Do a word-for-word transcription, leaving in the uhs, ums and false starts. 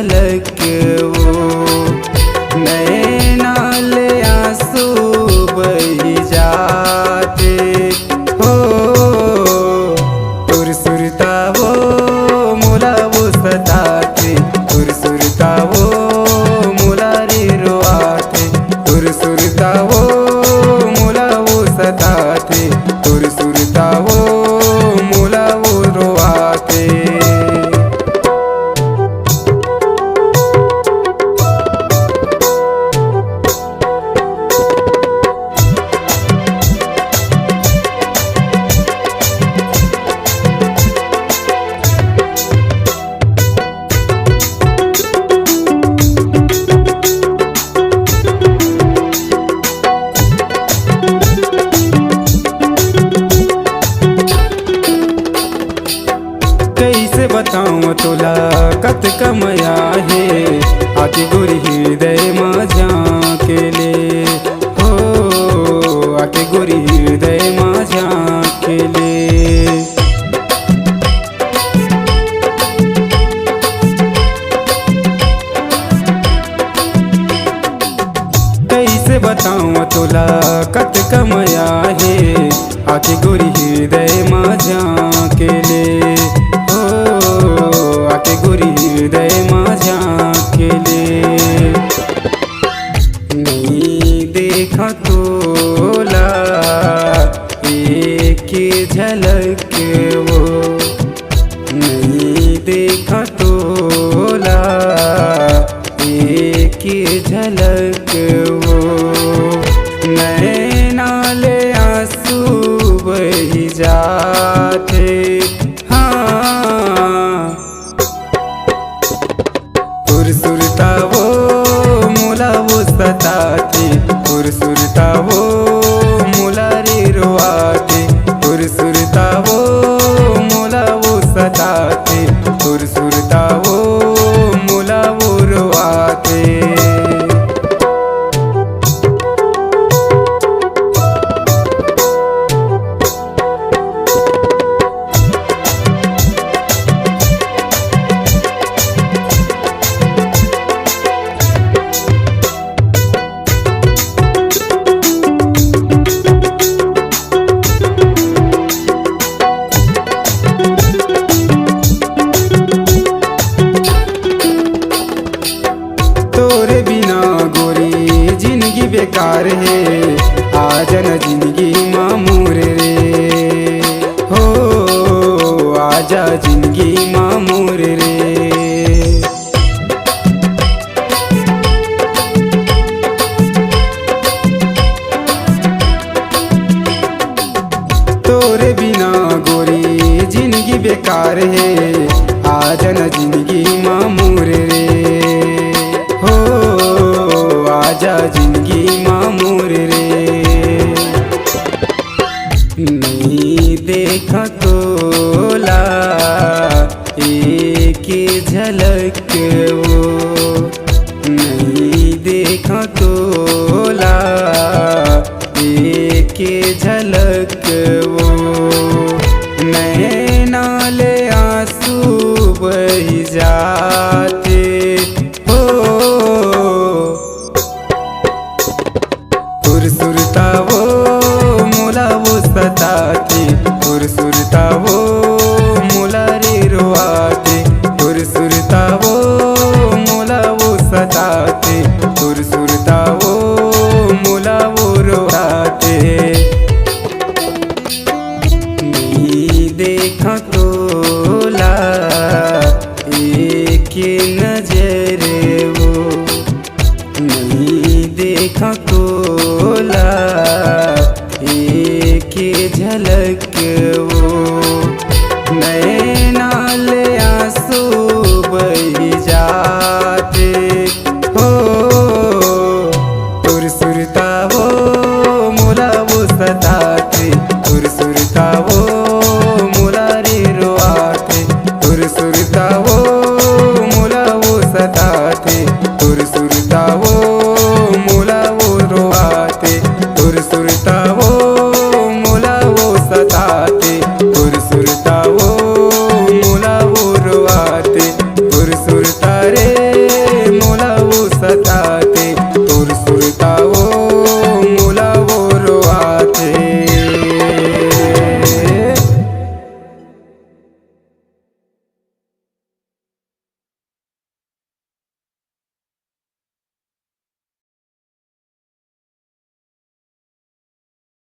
झलक वो, नैना ले आंसू बही जाथे। हो, तोर सुरता वो मोला वो सताथे, तोर सुरता वो मोला रे रोआथे, तोर सुरता वो मोला वो सताथे, तोर सुरता वो मोला वो रोआथे। कइसे बतावं तोला कतका मया हे, आके गोरी हृदय मा झांके ले। हो, आके गोरी हृदय मा झांके ले। कइसे बतावं तोला कतका मया हे, आके गोरी हृदय मा झांके ले। हो, आके गोरी हृदय मा झांके ले। नइ देखंव तोला एक झलक वो, नइ देखंव तोला एक झलक वो, नैना ले आंसू बही जाथे। हाँ, तोर सुरता वो मोला वो सताथे, तोर सुरता वो मोला रे रोआथे, तोर सुरता वो मोला वो सताथे, तोर सुरता वो मोला वो रोआथे। तोरे बिना गोरी जिनगी बेकार हे, आजा न जिनगी मा मोर रे। हो, आजा जिनगी मा मोर रे। तोरे बिना गोरी जिनगी बेकार हे, आजा न जिनगी मा मोर रे। हो, आजा जिनगी मा मोर रे। नइ देखंव तोला एक झलक वो, नइ देखंव तोला एक झलक वो, नैना ले आंसू बही जाथे। हो, तोर सुरता वो मोला वो सताथे, तोर सुरता वो मोला रे रोआथे, तोर सुरता वो मोला वो सताथे, तोर सुरता वो मोला वो रोआथे। नइ देखंव तोला एक नजर वो, नइ देखंव